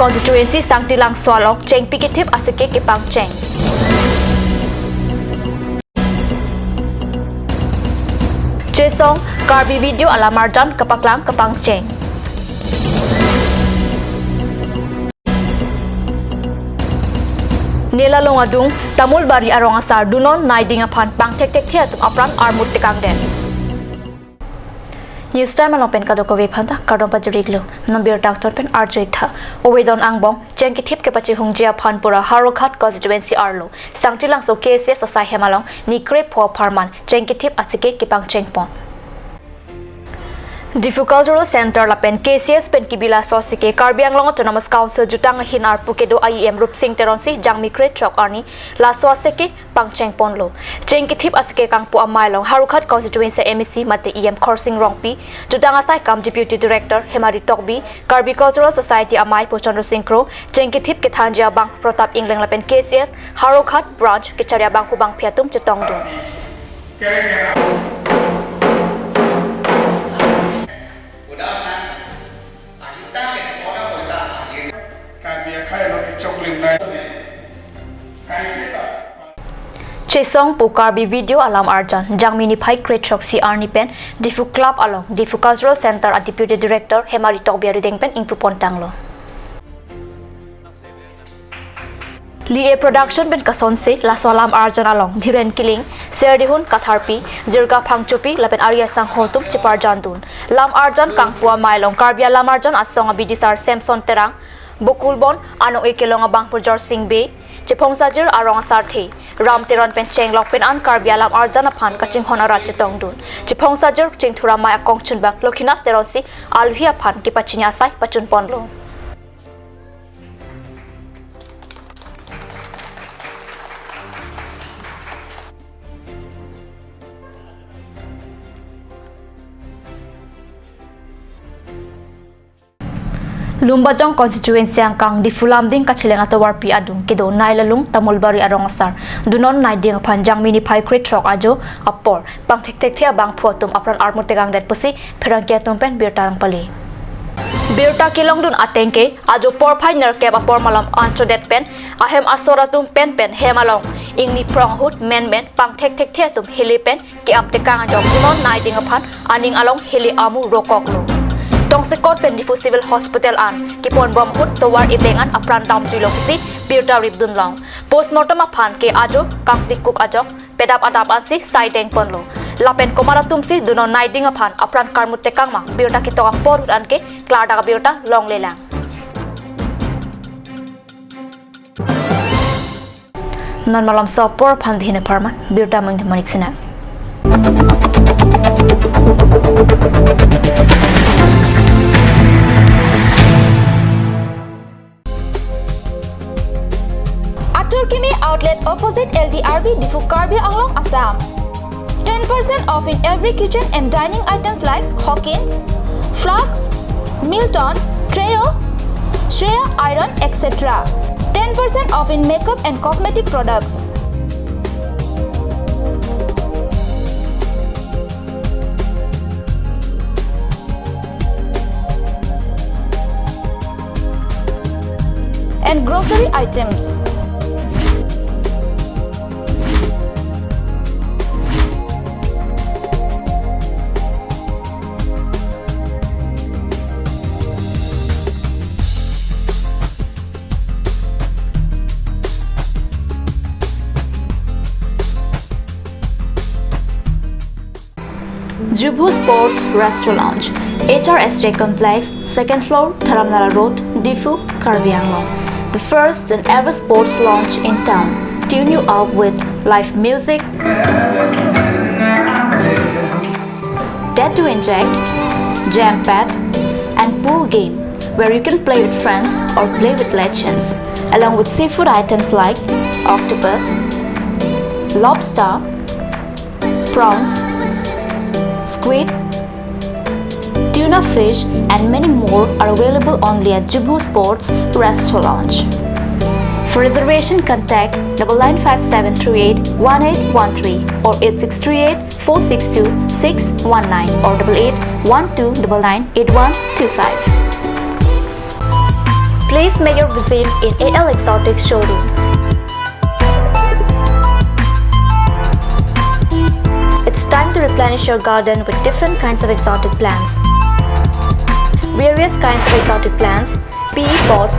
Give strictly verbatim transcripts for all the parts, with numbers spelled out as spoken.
Constituency Sangtilangso along chengpi kethip asike kepangcheng. Chesong, Karbi video alam arjan kapaklang kapangcheng. Nelalong adung, Tamulbari arong asar dunon naiding aphan pangthekthekthe atum apran armut tekangdet. News Time along pen kadokave aphanta kardom pajir-iklo. Non birta angton pen arju-ik tha. Ovedon angbong, chengkethip kepachehungji aphan pura Howraghat constituency arlo Sangtilangso K C S asai hem along ni krepho apharman chengkethip asike kepangchengpon. Diphu Cultural Center lapen K C S pen kebi laso asike Karbi Anglong Autonomous Council jutang ahin arpu kedo a E M Rupsing Teronsi jangmi krethrok arni laso asike pangchengponlo. Chengkethip asike kangpu amei along Howraghat constituency M A C mate E M Khorsing Rongpi, jutang asai kam Deputy Director Hemari Tokbi, Karbi Cultural Society amei Pochandra Singh Kro, chengkethip kethanji abang Protap Engleng lapen K C S Howraghat branch kechari abangphu bangphi atum chetongdun. Chesong pu Karbi video alam arjan jangmi niphai krethroksi arni pen Diphu Club along Diphu Cultural Center a Deputy Director Hemari Tokbi arideng pen ingpupontanglo. Li-e Production pen kasonse laso alam arjan along Dhiren Killing, Serdihun Katharpi, Jirga Phangchopi lapen Arya Sangho atum cheparjandun. Lam arjan kangpu amei along Karbi alam arjan asong abidisar Samson Terang, Bokulbon anong-e kelong abangphu Jorsing Bey, Chephongsajir arong asarthe Ram Teron pen chenglok pen an Karbi alam arjan aphan kachinghon arat chetongdun. Chephongsajir chingthur amei akongchunbang Lokhinath Teronsi alohi aphan kepachini asai pachunponlo. Lumbajong constituency angkang Diphu Lumding kacheleng atovarpi adung kedo Neilalong Tamulbari arong asar dunon naiding aphan jangmi niphai krethrok ajo apor pangthekthekthe abangphu atum apran armut tekangdet pusi pherangke atum pen birta nangpale. Birta kelongdun ateng ke ajo porphai nerkep apor malom anchodet pen ahem asor atum penpen hem along ingni prong ahut menmen pangthekthekthe atum hili pen ke-ap tekang ajok dunon naiding aphan aning along hili amu rokoklo. Tongsekot pen Diphu Civil Hospital an keponbom ahut tovar ibeng an apran damjuilo pusi birta ripdunlong. Postmortem aphan ke ajo kaktikuk ajok pedap adap ansi saidengponlo. Lapen komat atumsi dunon naiding aphan apran karmut tekang ma birta ketok apor ahut anke klardak abirta longlelang. Non malomso apor aphan dihine pharman birta mengdemanik sina. Atur Kimi Outlet opposite L D R B Diphu, Karbi Anglong, Assam. Ten percent off in every kitchen and dining items like Hawkins, flasks, Milton, Trio, Shreya iron, et cetera. Ten percent off in makeup and cosmetic products. And grocery items. Jubho Sports Restaurant Lounge, H R S J Complex, second floor, Dharamnala Road, Diphu, Karbi Anglong. The first and ever sports lounge in town. Tune you up with live music, tattoo inject, jam pad, and pool game where you can play with friends or play with legends, along with seafood items like octopus, lobster, prawns, squid, tuna fish, and many more are available only at Jubho Sports Restaurant Lounge. For reservation, contact double nine five seven three eight one eight one three or eight six three eight four six two six one nine or double eight one two double nine eight one two five. Please make your visit in A L Exotic Showroom. It's time to replenish your garden with different kinds of exotic plants. Various kinds of exotic plants, P E pots,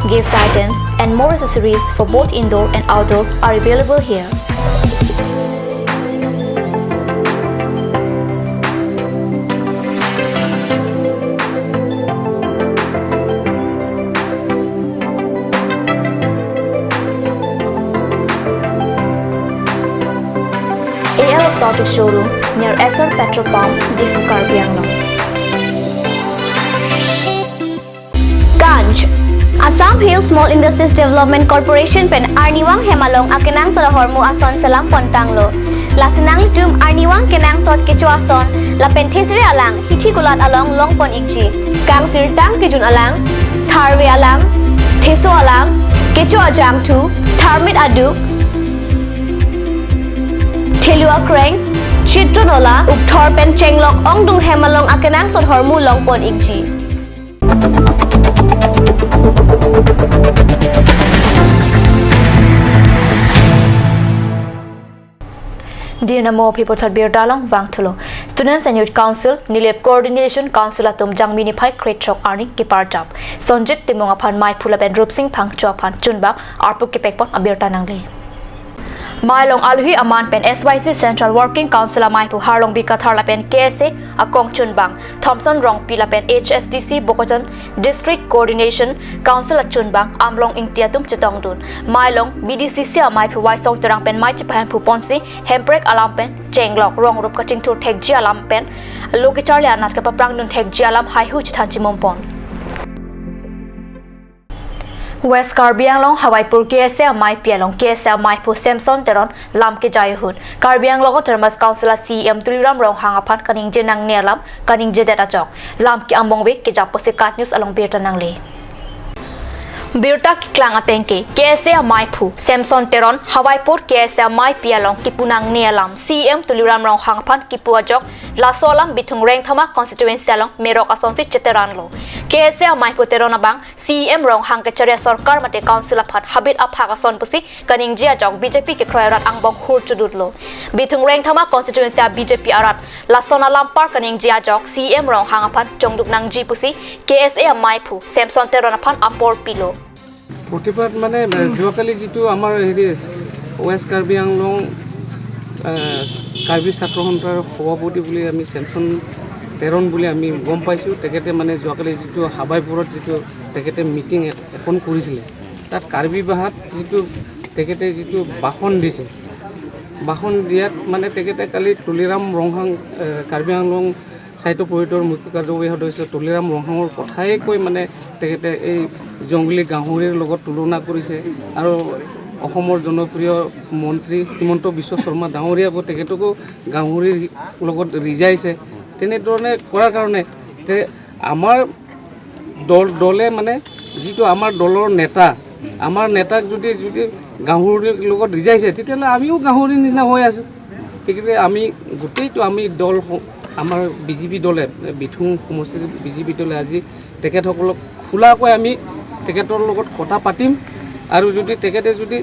gift items, and more accessories for both indoor and outdoor are available here. A L Exotic Showroom near Essar Petrol Pump, Diphu, Karbi Anglong. Ganj. Assam Hill Small Industries Development Corporation pen arnivang hem along akenangsot ahormu ason selam pontanglo. Lasi nanglitum arnivang kenangsot kecho ason lapen thesere alang hithi kulat along longpon ikji. Kangsirtang kejun alang, tharve alang, theso alang, kecho ajangthu, tharmit aduk, thelu akreng, chitron ola, ukthor pen chenglok ongdung hem along akenangsot ahormu longpon ikji. Dina mo phipo thot birta along vangthulo. Students and Youth Council, Nilip Coordination Council atum Jangmi niphai krethrok arni keparjap. Sonjit Timung aphan maiphu lapen Rupsing Phangcho aphan chunbang arpu kepekpon abirta nangle. Mailong alohi aman pen S Y C Central Working Council amaiphu Harlongbi Kathar lapen K S A akong chunbang Thomson Rongpi lapen H S D C Bokajan District Coordination Council achunbang Amlong Ingti atum chetongdun. Mailong B D C C amaiphu Waisong Terang pen mei chepahemphu ponsi hemprek alam pen chenglok rongrup kachingthur thekji alam pen lo kecharli anat kepaprangdun thekji alam haihui chethan chimumpon. West Karbi Anglong Hawaipur K S A amaipi along K S A amaiphu Samson Teron lam kejai ahut Karbi Anglong Autonomous Council a C E M Tuliram Ronghang aphan kaningje nangne alam kaningjedet ajok lam ke-ambongve kejap pusi KAT News along birta nangle. Birta keklang ateng ke K S A amaiphu Samson Teron Hawaipur K S A amaipi along kipu nangne alam C E M Tuliram Ronghang aphan kipu ajok laso alam Bithung Rengthama constituency along merok asonsi cheteranlo. K S A amaiphu Teron abang C E M Ronghang kechari asorkar mate council aphan habit aphak ason pusi kaningje ajok B J P kekroi arat angbong hur chudutlo. Bithung Rengthama constituency a B J P arat lason alampar kaningje ajok C E M Ronghang aphan chongduk nangji pusi K S A amaiphu Samson Teron aphan apor pilo. প্ৰতিবাদ মানে, এ, যোৱাকালি যিটো আমাৰ হেৰি ৱেষ্ট কাৰ্বি আংলং, এ, কাৰ্বি ছাত্ৰ সন্থাৰ সভাপতি বুলি আমি চেমচন তেৰণ বুলি আমি গম পাইছোঁ। তেখেতে মানে যোৱাকালি যিটো হাবাইপুৰত যিটো তেখেতে মিটিং এ-, এখন কৰিছিলে, তাত কাৰ্বি ভাষাত যিটো তেখেতে যিটো ভাষণ দিছে, ভাষণ দিয়াত মানে তেখেতে কালি তুলিৰাম ৰংহাং, এ, কাৰ্বি আংলং সাহিত্য পৰিষদৰ মুখ্য কাৰ্যবাহী সদস্য তুলিৰাম ৰংহাঙৰ কথাই কৈ মানে তেখেতে এই জংগলী গাহৰিৰ লগত তুলনা কৰিছে আৰু অসমৰ জনপ্ৰিয় মন্ত্ৰী হিমন্ত বিশ্ব শৰ্মা ডাঙৰীয়াকো তেখেতকো গাহৰিৰ লগত ৰিজাইছে। তেনেধৰণে কৰাৰ কাৰণে তে আমাৰ দল, দলে মানে যিটো আমাৰ দলৰ নেতা, আমাৰ নেতাক যদি, যদি গাহৰিৰ লগত ৰিজাইছে, তেতিয়াহ'লে আমিও গাহৰিৰ নিচিনা হৈ আছে। গতিকে আমি গোটেইটো আমি দল স-, আমাৰ বি জে পি দলে, বিথুং সমষ্টিৰ বি জে পি দলে আজি তেখেতসকলক খোলাকৈ আমি তেখেতৰ লগত কথা পাতিম আৰু যদি তেখেতে যদি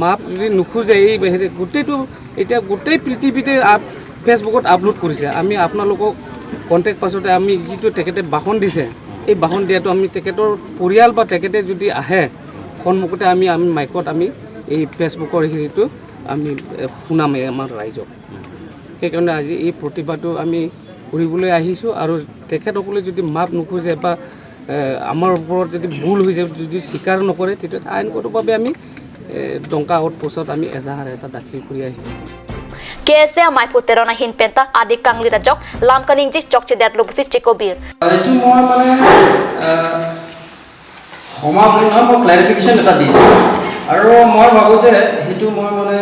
মাপ যদি নোখোজে, এই হেৰি গোটেইটো এতিয়া গোটেই পৃথিৱীতে আপ-, ফেচবুকত আপলোড কৰিছে। আমি আপোনালোকক কণ্টেক্ট পাছতে আমি যিটো তেখেতে ভাষণ দিছে, এই ভাষণ দিয়াটো আমি তেখেতৰ পৰিয়াল বা তেখেতে যদি আহে সন্মুখতে আমি, আমি মাইকত আমি এই ফেচবুকৰ হেৰিটো আমি, এ, শুনামেই আমাৰ ৰাইজক। সেইকাৰণে আজি এই প্ৰতিবাদটো আমি কৰিবলৈ আহিছোঁ আৰু তেখেতসকলে যদি মাপ নোখোজে বা, এ, আমাৰ ওপৰত যদি ভুল হৈছে, যদি স্বীকাৰ নকৰে, তেতিয়া আইনগতভাৱে আমি, এ, ডংকা আউটপোষ্টত আমি এজাহাৰ এটা দাখিল কৰি আহিম। K S A amaiphu Teron ahin penta adik kanglit ajok lam kaningje chokchedetlo pusi chikobir. এইটো মই মানে, আহ, ক্ষমা বুলি নহয়, মই ক্লেৰিফিকেশ্যন এটা দিম। আৰু মই ভাবোঁ যে সেইটো মই মানে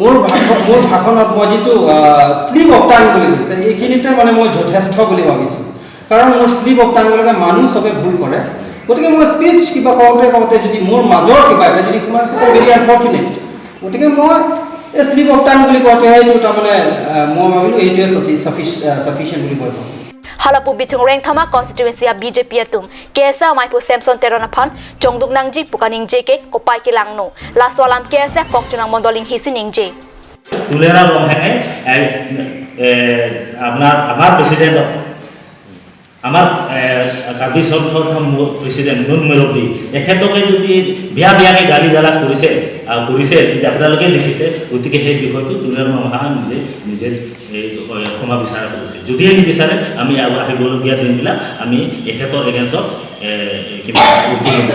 মোৰ ভাষ-, মোৰ ভাষণত মই যিটো, আহ, স্লিপ অফ টাং বুলি কৈছে, এইখিনিতে মানে মই যথেষ্ট বুলি ভাবিছোঁ। কাৰণ মোৰ স্লিপ অফ টাং বুলিলে মানুহ চবে ভুল কৰে। গতিকে মই স্পীচ কিবা কওঁতে কওঁতে যদি মোৰ মাজৰ কিবা এটা যদি কোনোবা আছে, ভেৰি আনফৰ্চুনেট। গতিকে মই এই স্লিপ অফ টাং বুলি কওঁতে সেইটো তাৰমানে, আহ, মই ভাবিলোঁ এইটোৱে চাফি-, চাফিচ-, আহ, চাফিচিয়েণ্ট বুলি মই ভাবোঁ। Halapu Bithung Rengthama constituency a B J P atum K S A amei pu Samson Teron aphan chongduk nangji pu kaningje ke kopai kelangno. Laso alam K S A Kokchunang Mondol Inghisi ningje. Tuliram ৰংহাঙে, এ, এ, আপোনাৰ, আমাৰ প্ৰেচিডেণ্টক, আমাৰ, এ, কাৰ্বি সংগঠনৰ প্ৰেচিডেণ্ট নুন মুৰব্বী, এখেতকে যদি বেয়া বেয়াকে গালি গালাজ কৰিছে, আ, কৰিছে, তেতিয়া আপোনালোকে দেখিছে। গতিকে সেই বিষয়টো তুলিৰাম ৰংহাঙে নিজে, নিজে এই, এ, ক্ষমা বিচাৰা কৰিছে। যদিহে নিবিচাৰে, আমি আগ-, আহিবলগীয়া দিনবিলাক আমি এখেতৰ এগেইনষ্টত, এ, কিবা উদ্যোগ কৰিম।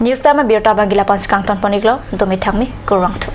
News time abirta abang gila pansi kangton pon-iklo, domi thangmi, kurvangthu.